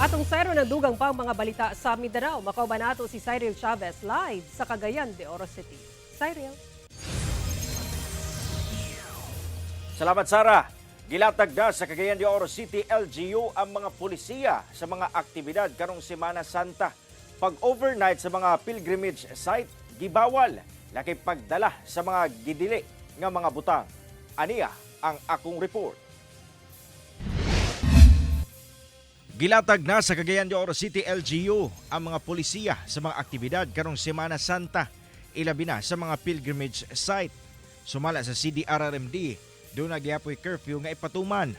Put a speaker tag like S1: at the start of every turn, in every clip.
S1: Atong sayro ng dugang pang mga balita sa Mindanao. Makauban nato si Cyril Chavez live sa Cagayan de Oro City. Cyril.
S2: Salamat, Sara. Gilatag na sa Cagayan de Oro City LGU ang mga pulisiya sa mga aktibidad karong Semana Santa. Pag overnight sa mga pilgrimage site, gibawal. Laki pagdala sa mga gidili nga mga butang. Aniya ang akong report. Gilatag na sa Cagayan de Oro City LGU ang mga pulisiya sa mga aktibidad karong Semana Santa, ilabi na sa mga pilgrimage site. Sumala sa CDRRMD, duna gyapoy curfew nga ipatuman.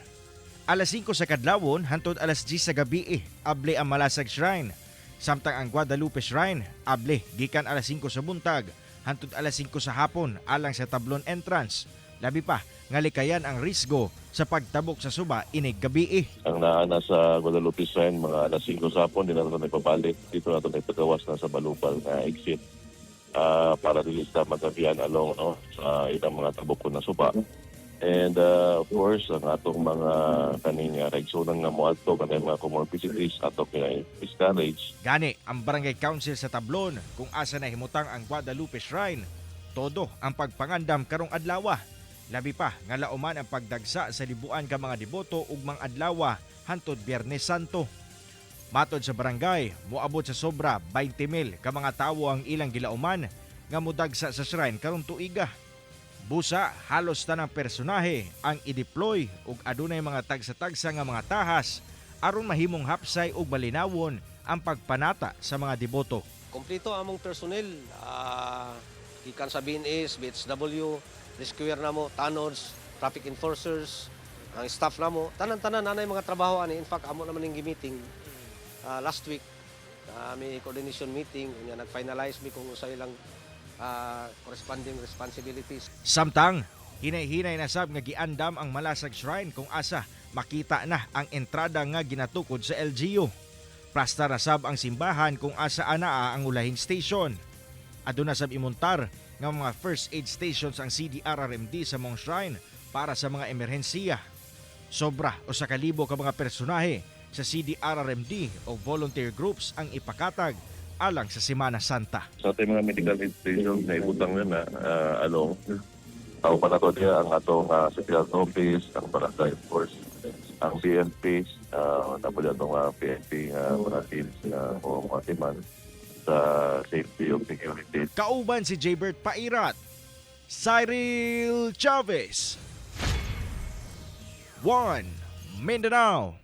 S2: Alas 5 sa kadlawon hantod alas 10 sa gabi, able ang Malasag Shrine. Samtang ang Guadalupe Shrine, able gikan alas 5 sa buntag hantod alas 5 sa hapon alang sa Tablon entrance. Labi pa nga likayan ang risgo sa pagtabok sa suba inig gabi.
S3: Ang naa na sa Guadalupe Shrine, mga alas 5 sa hapon, di na ito nagpapalit. Dito na ito nagpagawas na sa Balupal na exit para dili sa magabian along, no, sa ilang mga tabok na suba. And of course, ang atong mga kaning kaigsunan nga moadto kanang mga comorbidities ato kay discourage.
S2: Gani ang Barangay Council sa Tablon kung asa na himutang ang Guadalupe Shrine. Todo ang pagpangandam karong adlawa. Labi pa nga lauman ang pagdagsa sa libuan ka mga deboto ugmang adlawa hantod Biyernes Santo. Matod sa barangay, moabot sa sobra 20 mil ka mga tawo ang ilang gilauman nga modagsa sa shrine karong tuiga. Busa halos tanang personahe ang i-deploy ug adunay mga tagsa-tagsa nga mga tahas aron mahimong hapsay ug malinawon ang pagpanata sa mga deboto.
S4: Kompleto among personnel. Gikan sa BNS, BHW, rescuer namo, tanods, traffic enforcers, ang staff namo. Tanan-tanan nanay mga trabaho ani. In fact, amo naman ning meeting last week. May coordination meeting unya nag-finalize mi kung unsay ilang corresponding responsibilities.
S2: Samtang, hinay-hinay na sab nga giandam ang Malasag Shrine kung asa makita na ang entrada nga ginatukod sa LGU. Plasta ra sab ang simbahan kung asa anaa ang ulahing station. Aduna sab imontar nga mga first aid stations ang CDRRMD sa maong shrine para sa mga emerhensiya. Sobra 1,000 ka mga personahe sa CDRRMD o volunteer groups ang ipakatag alang sa Semana Santa.
S3: Sa ating mga medical aid station na ibutang na na along. Tao pa na to diya ang atong city health office, ang barangay of course, ang PNP, tapos atong PNP mga teams na o mga teaman sa safety of security.
S2: Kauban si Jaybert Pairat, Cyril Chavez. 1 Mindanao.